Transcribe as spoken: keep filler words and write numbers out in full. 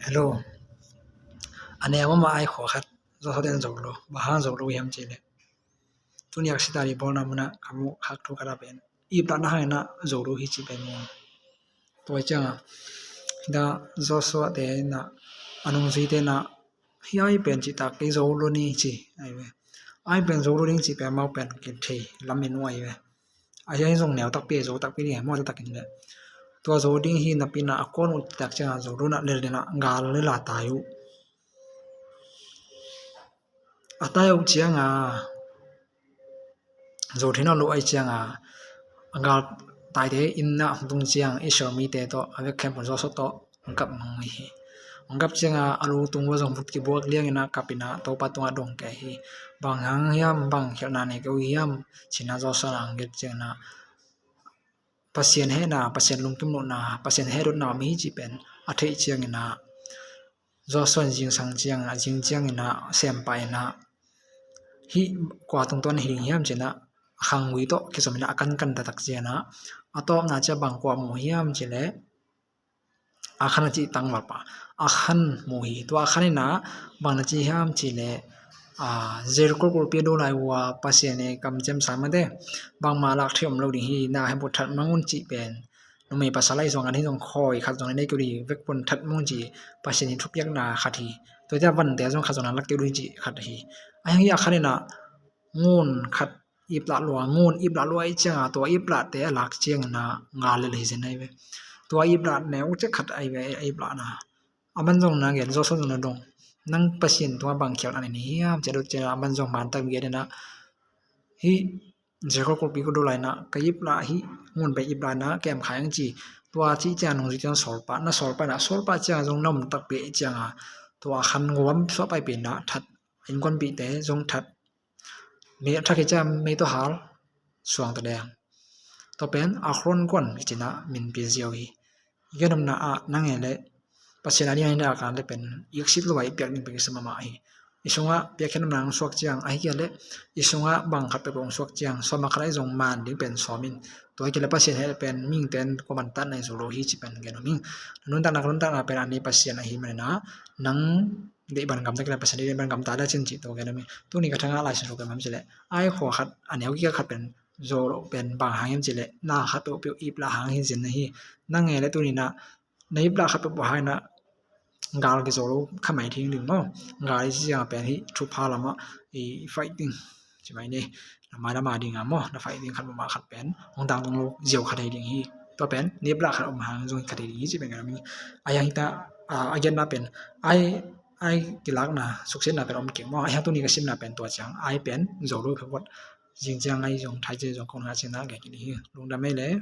Hello. A neu mahmah ai khua khat zawsawte in zo lo, bang hang zo lo hiam cih leh, tuni a ka sita ding bawlna munah ka muh khak thu khat ah pen, iplah na hangin ah zo lo hi cih pen mu. Tua ciangah hita zawsawte in ah, a nungzuite in ah, hih ai pen cihtak kei zo lo ni ci ai ve. Ai pen zo lo ding cih pen amau pen kithei lam in uh ai ve. A hia hi zong neu takpi, zo takpi ding hi, maw, taktak in leh. Tua zo ding hi napi in ah a kuan uh tak ciangah zo lo in ah lel in ah gal lel a tai uh. A tai uh ciangah zo thei nawn lo ahih ciangah a gal taite inn ah hong tung ciang Israel mite tawh a vekkhempeuh zawsaw tawh hong kap mang uh hi. Hong kap ciangah a lu tung uh a zong vut kibuak liang in ah kap in ah Topa tungah dong kei hi. Bang hang hiam, bang khialhna nei kei uh hiam ci in ah zawsaw in ah hong gelh ciangin ah Pasian hehna, Pasian lungkim lohna, Pasian heh dotna om hi cih pen a theih ciangin ah zawsaw in zingsang ciangin ah, zing ciangin ah sem pah in ah, hih kua tungtawn hi ding hiam ci in ah a khanggui tawh kizom in ah a kankan taktak ciangin ah, a tawpna ciang bang kua mu hiam cih leh Akhan a cih tangval pa Akhan mu hi. Tua Akhan in ah bang na ci hiam cih leh, Jericho kulhpi a do lai uh a, Pasian in kamciam sa mate, bangmah lak thei om lo ding hi, na hempeuh that mang un cih pen, numei pasal ahi zong, an hi zong, khawi khat zong nei kei uh ding, vekpun that mang un ci, Pasian in thupiakna khat hi. Tua ciang vante zong khat zong na lak kei uh ding cih khat hi. A hiang hi Akhan in ah ngun khat iplah lua, ngun iplah lua ahih ciangah tua iplahte a lak ciangin ah gal lel hi zen ahi ve. Tua iplah neu cek khat ahi ve, a iplahna. A man zong na gen, zawsaw zong na dong. Nang Pasian tungah bang khialhna nei hiam ci a dot ciangin ah a man zong man tak gen in ah, hih Jericho kulhpi ka do lai in ah ka iplah, hih ngun pen iplah in ah kem kha ing ci. Tua cih ciang nungzui ciang sawl pah, na sawl pah in ah, sawl pah ciang zong na om takpi ahih ciangah tua Akhan guam suah paipi in ah that, innkuanpihte zong that, mei a thak hi ciang mei tawh hal, suang tawh deng. Tua pen Akron kuan hi ci in ah min pia ziau hi. I gen nopna ah nang e leh Pasian a ding a hi dak a leh pen i eksit lo a i piak ding pen kisam mahmah hi. I sungah piakkhiat nopna hong suak ciang, ahih kei leh i sungah bang khat peuhpeuh hong suak ciang, sawm a khat ahi zong man ding pen sawm in. Tua ahih kei leh Pasian heh pen mihingte in kuaman tatna hi zo lo hi cih pen gen nuam ing. Nuntakna, ka nuntakna pen a nei Pasian ahih manin ah, nang deih bang gamta kei leh Pasian deih bang gamta le cin cih tua gen nuam ing. Tuni ka thangah Lai Siangtho pen bang hiam cih leh, ai khua khat, a neu kik khat pen zo lo pen bang hang hiam cih leh, na khat peuhpeuh iplah hang hi zen na hi. Nang e leh tuni in ah na iplah khat peuhpeuh hang in ah gal kizo lo kha mai thei ding maw. Gal i cih ciangah pen hih thupha lamah i fight ding ci mai ni. Na mai lam a ding a maw, na fight ding khat mahmah khat pen hong tangtung lo ziau kha thei ding hi. Tua pen na iplah khat om hang zong kha thei ding hi cih pen gen nuam ing. A hiang hita, a genna pen ai, ai kilakna, suksiatna pen om kik maw. A hiang tuni ka simna pen tua ciang, ai pen zo lo phet, zing ciang ai zong, thai ciang zong, kong na ciang na gen kik ding hi. Lungdam ei leh.